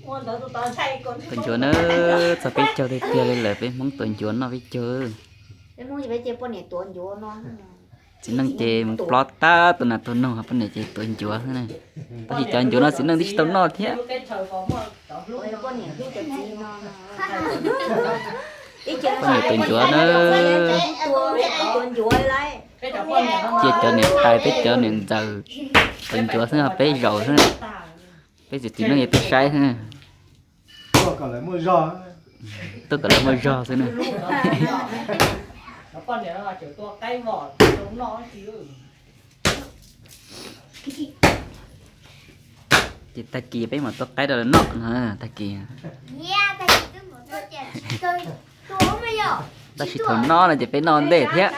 Tuav ncuav na, txog peb caug tiag tiag li lawm, peb Hmoob tuav ncuav noj peb caug. Txiv neej ces mus plov tag tus nas tus noog, poj niam ces tuav ncuav xwb na. Tab sis cov ncuav no txiv neej twb tsis tau noj thiab. Poj niam tuav ncuav na, cia cov niam tais peb cov niam ntxawm tuav ncuav xwb, peb zaum xwb, peb txiv txiv neej yog peb saib xwb. Tuaj kom lawv muaj zog xwb na. Ces tag kis peb mam tuaj qaib rau lawv noj no, tag kis. Tab sis thaum no no ces peb noj ntej thiab.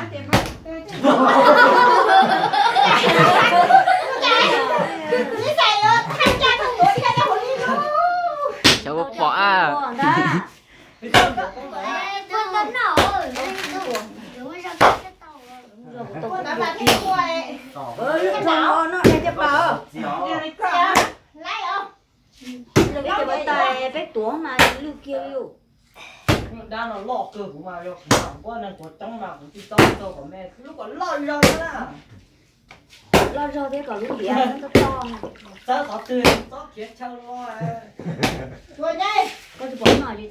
Cov ua pom a. Peb tuav mas lwj kiag li. Dab no loj kawg, kuv mas yog kuv mas nquab neeg tuav coob mas kuv tsis txob tau kom me lub kom loj zog na. Loj zog thiab kom lub liav txob txob. Txawb qhov twg txob khiav chaw los. Koj tsis pom no, rov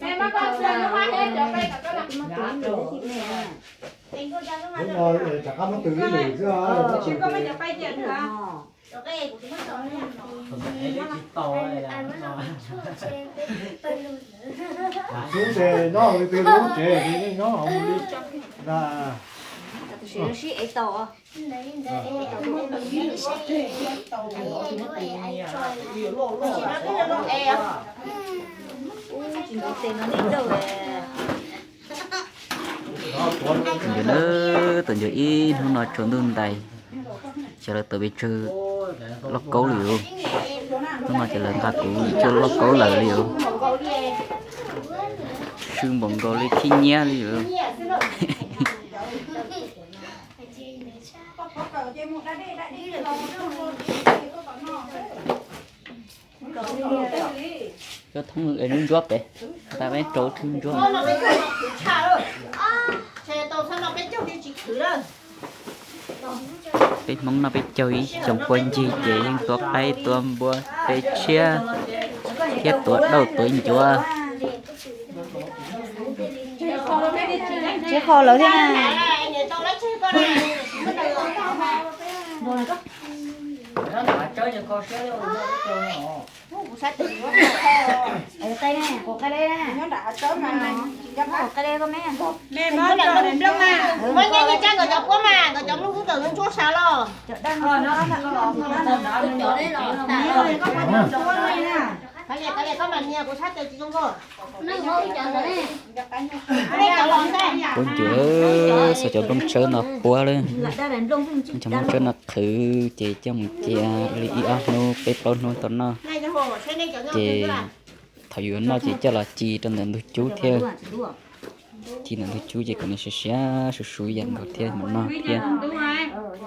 qab muab twv ib lwm xwb. Lub tsev nyob hauv twg lub tsev, tam sim no sib ev tau. Tus ncuav na, tus ncuav ib hnub no tsaus ntuj ntais, ces lawv tawm pes tsawg lauj kaub li os. Hnub no ces lawv nqa kuv cuaj lauj kaub lawm li os. Swb npaum nkaus li khib nyiab li os. Cov thoob lub ntsuab pem, tau peb rau thoob ntsuab. Peb Hmoob noj peb caug ib xyoos puag ncig ces yeej tuav qaib tuav npua peb tshiab thiab tuav dauj tuav ncuav. Tseb qho lawv thiab na. Qe ne, qe le, qe le koj me. Nkawd cov nplooj mas, nkawd cov nplooj twb tawm ntsuab sav los. Koj mam nias kuv sab tes tsis zoo nkauj. Puab ncuav, xav cov nplooj tsawb no puab lawm. Cov nplooj tsawb no qhwv ces coj mus cia li ib ob hnub peb plaub hnub tau noj. Ces thaum yuav noj ces coj los ci rau ntawm ntug cub thiab. Ci ntawm ntug cub ces kom nws siav siav su su ib yam nkaus thiab mam noj thiab.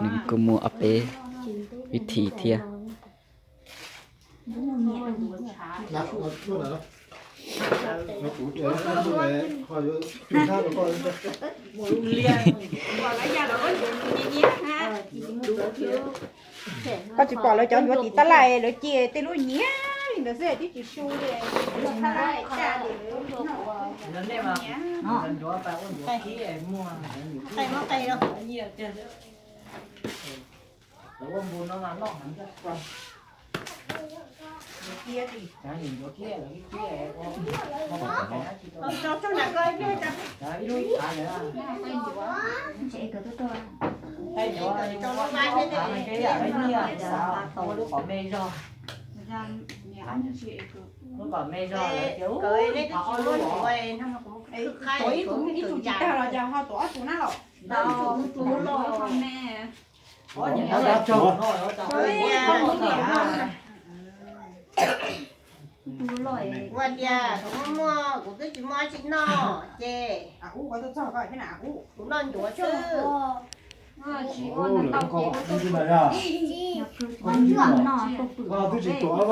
Nws kuj muaj ob peb vib thi thiab. Koj tsis pom lawv cov ncuav tim tab laj lawv cia tej lub nyiam li ntawd xwb twb tsis su li. Tuav ib tug ib tug tsis tag los cas ho tuav ob tug na los. Ua tias kuv muaj muaj kuv twb tsis muaj dab tsi noj ces. Kuv noj ncuav xwb. Twb tsis tuav.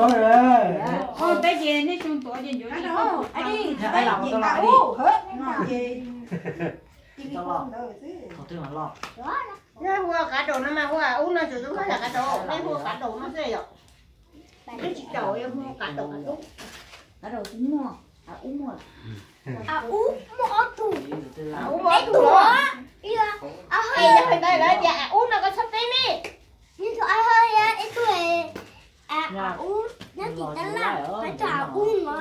Peb ces nej xyoo tuav ces ncuav tsis tau. Ub, ces ib ub ntawd xwb. Nej hu qav daum no mas hu a ub no, tsuas tub hab yog qav daum, nej hu qav daum no xwb yom. Twb tsis daum, yog hu qav daum, qav daum tsis muaj, a ub muaj. A ub muaj ob tug. Peb tug. Yog hais ntawd lawv tias a ub no koj txhob peb me. Ib tug a ub nyob tim tab laj, peb tug a ub no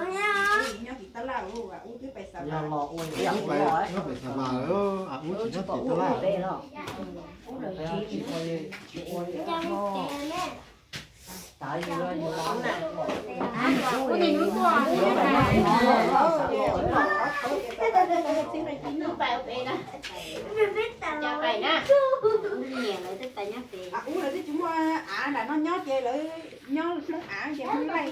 nyob tim tab laj, a ub twb pais Xav Vas. A ub tsis nyob tim tab laj. A ub lawv twb tsis muaj av nram no nyob ces lawv nyob Hmoob av ces Hmoob Laij.